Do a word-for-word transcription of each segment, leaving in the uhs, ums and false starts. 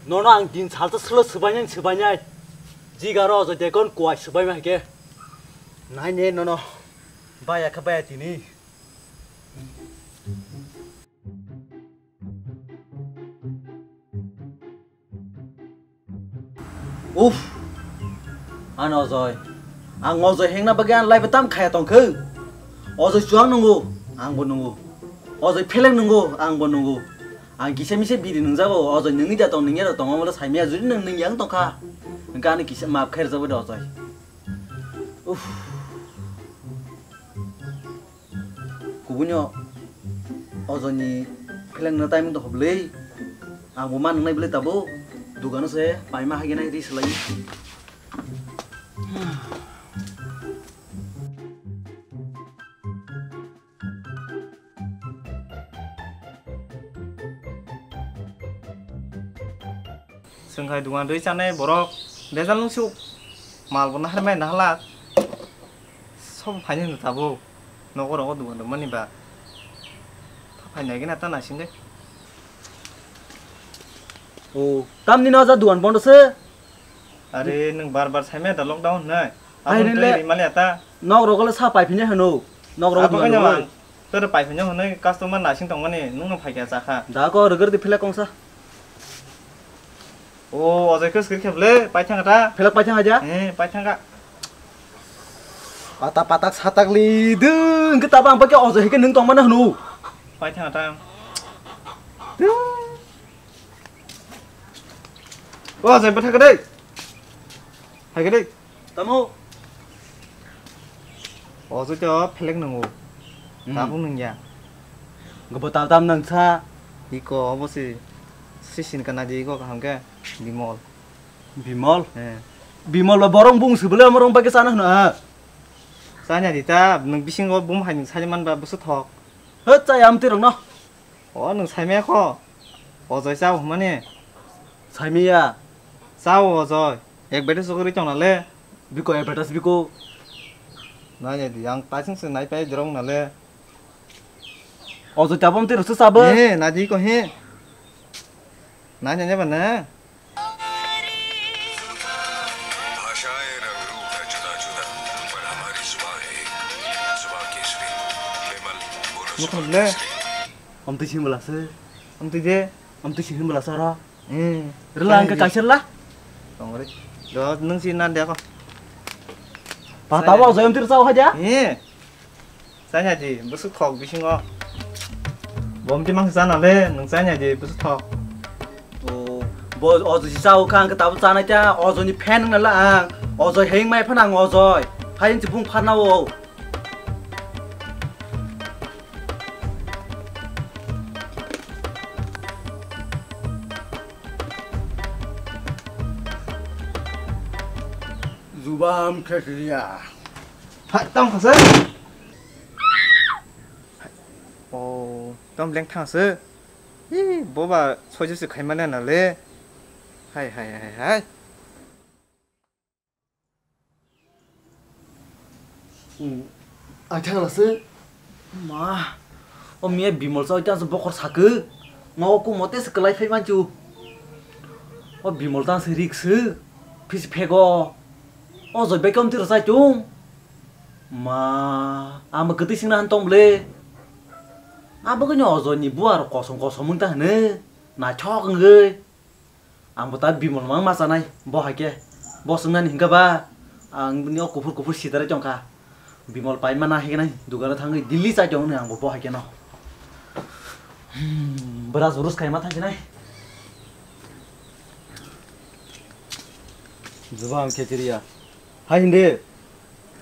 Nono ang din salsa selo swbainai swbainai. Jigaro ojo dekon kuai swbaima hake. Nai ne nono. Baya kha baya tini. Uff. Ano Ojoi. Ang Ojoi hengna bagwi ang life tam khaya tongkhe. Ojoi chuang nungo, angbo nungo. Ojoi pheleng nungo, angbo nungo. Ang kisa misa biri nungjago, Ojoi nungni da tong nungya da tong, amolo saimaya juri nung nungya ang tongkha. Hingke ani kisa maaf khair jabo da Ojoi. Uff. Kubunyo Ojoni phelengno time to hoblei. Ang bo ma nungnai bwlai tabuk. Dugano se paima hagenai ri swlai. Chwng hai dugan rwi chanai borok bejal nung suk mal bo naharmai nahalak sob phaini hwnwi tabuk nogo rogo dugan rwmani ba phaini agina ta naising de. O tamni no ja dugan bondo se. Are nwng bar bar saimai da lockdown hwnwi. Ai aboni nile twi rimali ata. Nok rogo le sa pai phine hwno. Nok rogo dugan rwmani. Toro pai phunyo hwnwi customer naising tongmani, nwngno phaikha chakha. Da ko rwgwrdi phelek kongsa. O, ojai khe swkir khe bwle, paithang ta. Phelek paithang aja? Eh, paithang ka. Pata patak satak li dwng khe tabo ang pakhe ojai khe nwng tongmani hwno. Paithang ta. O, ojai bwtha khe dei. Hai khe dei. Tamo? O joi to phelek nungo. Hmm. Tabuk nungya. Gobo tal tam nang sa. Iko obo si. Sisin kana di iko kaham ke. Bimol. Bimol? Eh. Bimol ba borong bung si bole amorong ba ke sana hna. Sanya di ta nung bisingo bum hai nung sanya man ba busu thok. He chaya amtwi rok no. O nwng saimaya kho? Ojoi chao hwnmani? Saimaya. Chao Ojoi. Ek bete suguri tongna le. Biko ek bete biko. Nanya di ang taising se nai pai dirong na le. Ojoi tabom tiro se sabo. He, nadi ko he. Nanya ne bana. भाषाएं रंग रूप है जुदा जुदा, पर हमारी जुबां है एक, जुबां केसरी। विमल, बोलो जुबां Kesari. Nukhunle. Amtwi si mula se. Amtwi de. Amtwi si mula se ro. Hmm. Rela angka kaisir la. Tongri. Do nung si nan de ko. Patabo jayam tir sao haja. Eh. Chanya di, bwswk thok bisingo. Bomti mang chana le, nwng chanya di, bwswk thok. O, bo Ojoi si chao kha, ang khe tabuk chanai ta, Ojoi ni fan wng nala ang. Ojoi heng mai phano ang Ojoi. Hai wng si bung pharna o. Jubam khesriya. Hai, tamo kha se. O, tamo leng thang se. Hi, boba soijo se khaima le na le. Hai, hai, hai, hai. Hmm. Ai thang la se. Ma. O miya Bimol sa oita se bokor sakhe. Ma o ku mote se kelai phai manchu. O Bimol ta se rik se. Phis phego. O joi bai kom tiro sai chung. Ma, ama kwtwi singna han tong ble. Abo khe ni Ojoi ni bua rok kosom kosom wng ta hwne. Naithok wngwi. Ang bo ta Bimol mang ma chanai. Bo hai khe. Bo swngnani hingka ba. Ang bini o kuphur kuphur sitarai tong kha. Bimol pai mana hai khe nai. Dugano thangwi Delhi chai tong hwnwi ang bo bo hai khe no. Hmm, brush brush khai ma thang khe nai. Jubam khe chiriya. Hai hindi.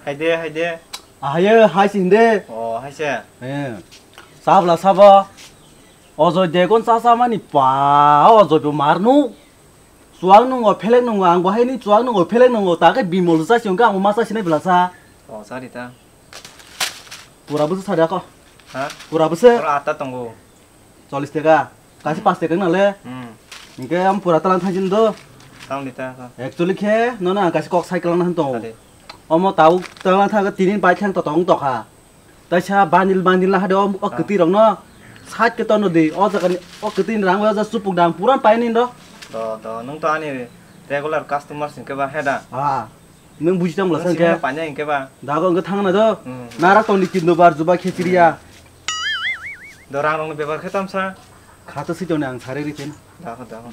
Hai de, hai de. Ah, hai, hai si hindi. Oh, hai se. Eh. Sabla sabo. Ojoi dekon sa sa mani pa, Ojoi bo marnu. Chuang nungo, phelek nungo, ang bo hai ni chuang nungo, phelek nungo, ta khe Bimol sa si ang bo ma sa sinai bla sa. Oh, sa di ta. Pura bwswk sa da ko? Ha? Pura bwswk? Pura ata tongo. Chollis taka. Kaisa pas taka wng nang le. Hmm. Hingke am pura talang thang sini do. Tang di ta. Actually khe nono ang kaisa kok cycle na han tongo. Ade. Omo tau talang thang tini bai thang to tong tokha. Taisa bandil bandil na hade o, o kwtwi rok no. Sat ke tono di. O jaga ni o kwtwi ni rang o ja supuk dang pura pai ni do. Do, do, nwng to ani regular customer sing khe ba, he da? Ah, nwng buji tamo lasa Nwng hwnkhe? Sini paina hwnkhe ba? Dago hwnkhe thangna do. Hmm. Nara tongni kindo bar juba khechiriya. Do rang rongni bebar khe tamsa. Khato sitoni ang sari ritin. Dago, dago.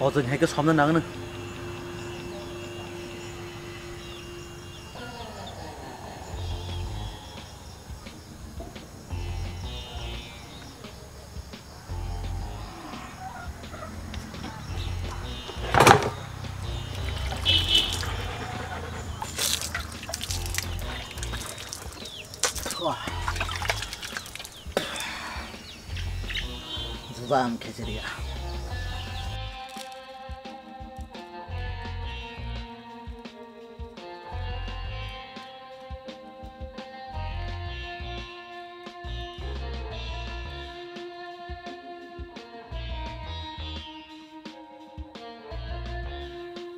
Ojoni hai khe somna nangno. Jubam khechiriya.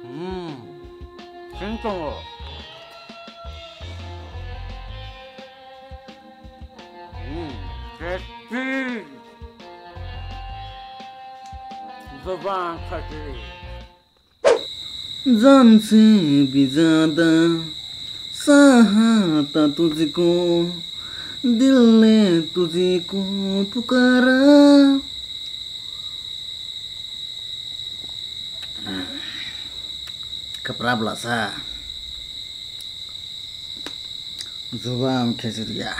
Hmm. Sing tongo. Hmm. Tasty. Jubam khechiri. Jam se bijada sahata tujhko, dil ne tujhko pukara. Kwprap lasa. Jubam khechiriya.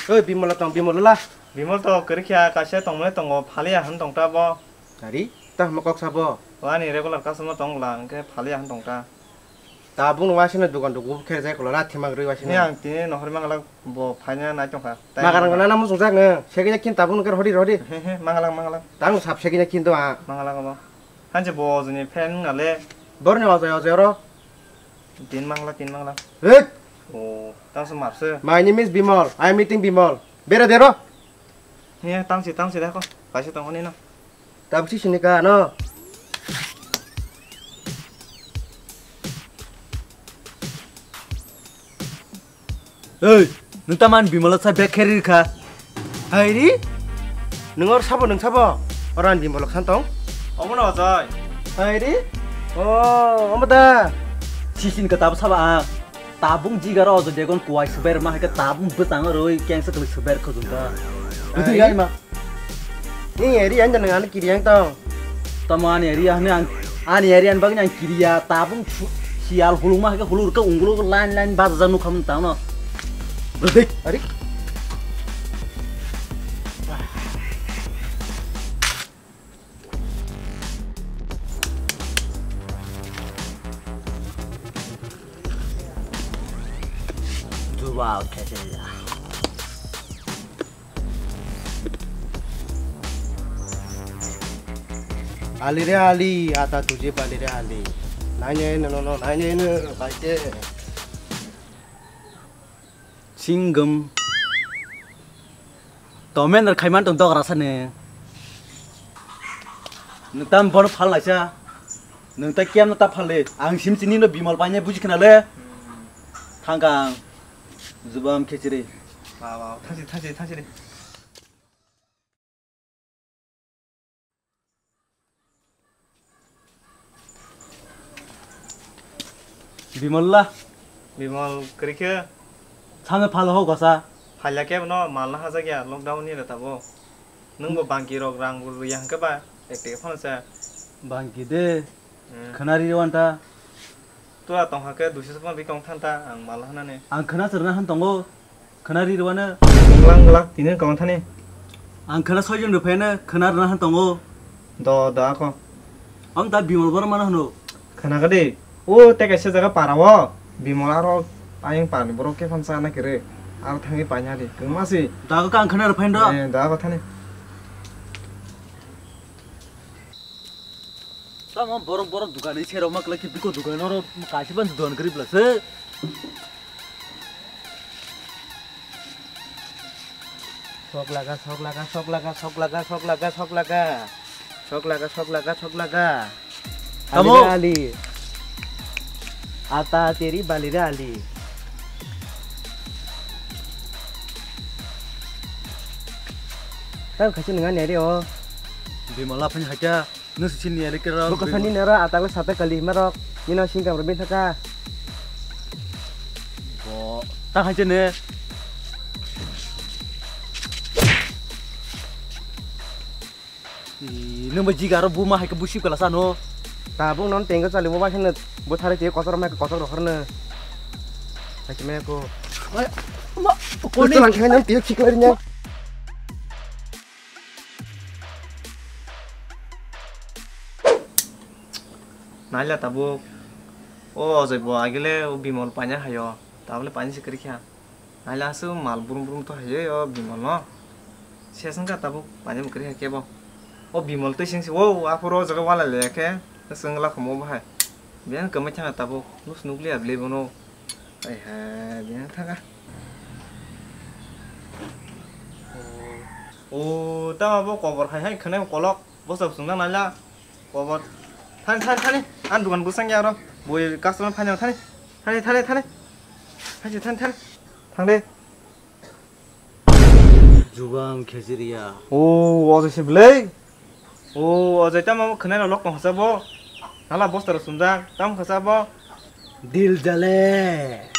Oi, Bimol tong, Bimol la. Bimol to kwrwi kha, kaisa tongmani tongo, phaliya han tong ta bo. Ari, ta hamo kok sabo? O ani regular customer tong la, hwnkhe phaliya han tong ta. Tabuk no waisano dukan rok khe jai kola, na thimang rwi waisano. Ni ang tini nohor manglak bo phaina nai tong kha. Magarang na na muchung jak nang, segini kin tabuk no khe rodi rodi. He he, manglak manglak. Tang sap segini kin do a. Manglak abo. Hanse bo ojoni fan wngna le. Borni ojai ojai oro. Tin mangla, tin mangla. Hek! Oh, tang se marse. My name is Bimal. I am meeting Bimal. Bera dero. He, tang si, tang si, dekho. Kaisa tong honi na. Tabuk si sini ka, no? Ei, nwng tamo ani Bimolo sa bag khe ri kha? Hai ri? Nwng or sabo, nwng sabo? Oro ani Bimolo khan tong? Omo no Ojoi. Hai ri? Oh, omo da. Sisin ka tabo sabo ang. Tabung jigaro Ojoi degon kuai sber ma hai ka tabung bwtang roi kengsa kali sber khojung ka. Hai. Bwtang gai ma. Ni eri ang dan ang kiri ang tong. Tamo ani area hwnwi ang, ani area ni bagwi ang kiriya, tabung su-, siyal hulukma hai khe huluk rwkha, ungkuluk line line bajajak nukha mung tangno. Rwdik. Ari. Jubal khe ya. Ali re ali, ata tuje bali re ali. Naine no no no, naine no, baite. Singam. Tomen ar khaiman tong dok rasa ne. Nwng tam bono phal laisa. Nwng ta kiam ta phal le. Ang sim chini no Bimal paine buji khna le. Thangkang. Jubam khechiri. Ba, ba, thasi, thasi, thasi de. Bimol la. Bimol kwrwi khe? Samno phal ho gosa. Phalya khe bono mal na hajak ya lockdown ni reta bo. Nwng bo bangki rok rang bo rwya hwnkhe ba ek teke phano cha. Bangki de. Hmm. Khwnari rw wanta. Tua tong hakhe duiso phano ri tong thanta ang mal hanani. Ang khwna chwrwna han tongo. Khwna ri rw wano. Nglang nglang tini tong thani. Ang khwna soijon rw pheno khwna rwna han tongo. Do do ako. Am ta Bimal Borma no hwno. Khwna gade. O te kaisa jaga para o. Bimal aro ayang parni borok khe phan cha na kere. Aro thangwi paina di. Kwma si. Da ko ang khwna rw phaino. Eh, da ko thani. Tamo borok borok dukan ni serok ma kwlai khe biko dukan oro kaisa ban dukan kwrwi bwla se. Sok laga, sok laga, sok laga, sok laga, sok laga, sok laga. Sok laga, sok laga, sok laga. Tamo. Ali re ali. Ata teri bali re ali. Tang khachi nunga nere o. Bimala phani haja. Nung sini ari kero. Buka sani nero atak le sate kali marok. Nino singkam rubin thaka. Bo. Tang haja ne. Ih, nung ba jiga ro buma hai ke busi kala sano. Tabuk non tengka chali bo ba sene bo thari te kotor ma kotor rohor ne. Hai ke me ko. Ai, ma, ko ni lang khe nang te khik lari nya. Naila tabuk. O jai bo agile o Bimol panya hayo. Tabule pani se kri kha. Naila aswk mal brum brum to hayo o Bimol no. Ses wngkha tabuk, pani bo kwrwi hai kebo. O Bimol twi singsi, o aphuru o jaga wala le khe, swng la khomo bahai. Biyang kwmai thangkha tabuk, nus nukliya bwlwi bono. Ai hai, biyang thangkha. O, tama bo kobor hai hai khwnai kolok, bwsa swngna naila. Kobor. Thani, thani, thani. Ang dukan bwsang ya ro. Bui customer phai thani. Thani, thani, thani. Thani, thani, thani. Thang de. Jubang khejiriya. O, o se blai. O, o je tamo khwnai rok lok tong sa bo. Hala bosta rok sumjak. Tam khasa bo. Dil jale.